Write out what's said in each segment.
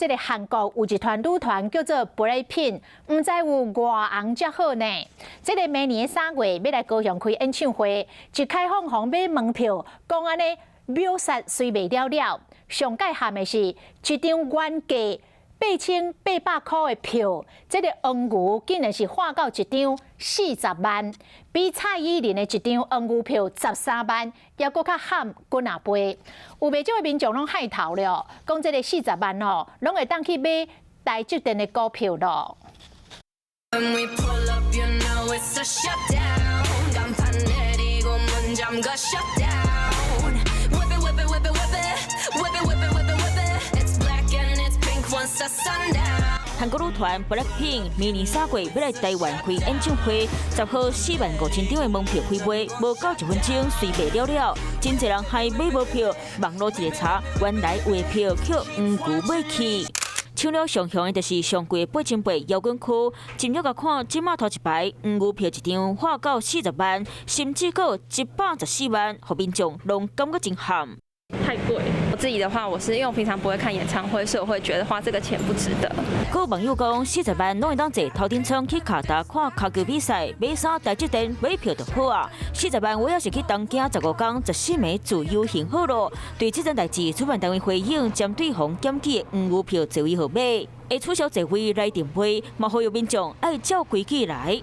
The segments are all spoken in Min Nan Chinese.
這個韓國有一團女團叫做 BLACKPINK，毋知有偌紅才好呢。這個明年3月欲來高雄開演唱會，一開放予買門票，講按呢秒殺隨賣了了。上蓋譀的是，一張原價8800箍的票，這個黃牛竟然是喊到一張40萬，比蔡依林的一張黃牛票13萬，猶閣較譀幾若倍。有袂少的民眾攏害頭了，講這個四十萬哦，攏會當去買台積電的股票咯。 When we pull up, you know it's a shutdown. 간판 내리고 문 잠가 shut down. Whip it, whip it, whip it, whip it. Whip it, whip it, whip it, whip it. It's black and it's pink once the sundown. 韓國女團 BLACKPINK 明年3月欲來台灣開演唱會，10號45,000張的門票開賣，無夠一分鐘隨賣了了，真濟人還買無票，網路一个查，原來有的票予黃牛買去。搶了上凶的就是上貴的8000八搖滾區，進入共看，這馬頭一排黃牛票一張喊到40萬，甚至閣114萬，予民眾攏感覺真譀。太貴。我自己的話，我是因為我平常不會看演唱會，所以我會覺得花這個錢不值得。閣有網友講，40萬攏會當坐頭等艙去卡達看跤球比賽，買衫台積電買票就好啊。四十萬我猶是去東京15工14暝自由行好囉。對這件代誌，主辦單位回應，針對予人檢舉的黃牛票座位號碼，會取消座位來訂買，嘛呼籲民眾愛照規矩來。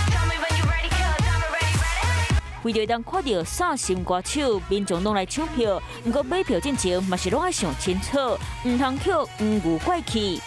Tell me when you ready, 'cause I'm ready, ready. 為著會當看著三星歌手，民眾攏來搶票。毋過買票進前嘛是攏愛想清楚，毋通予黃牛拐去。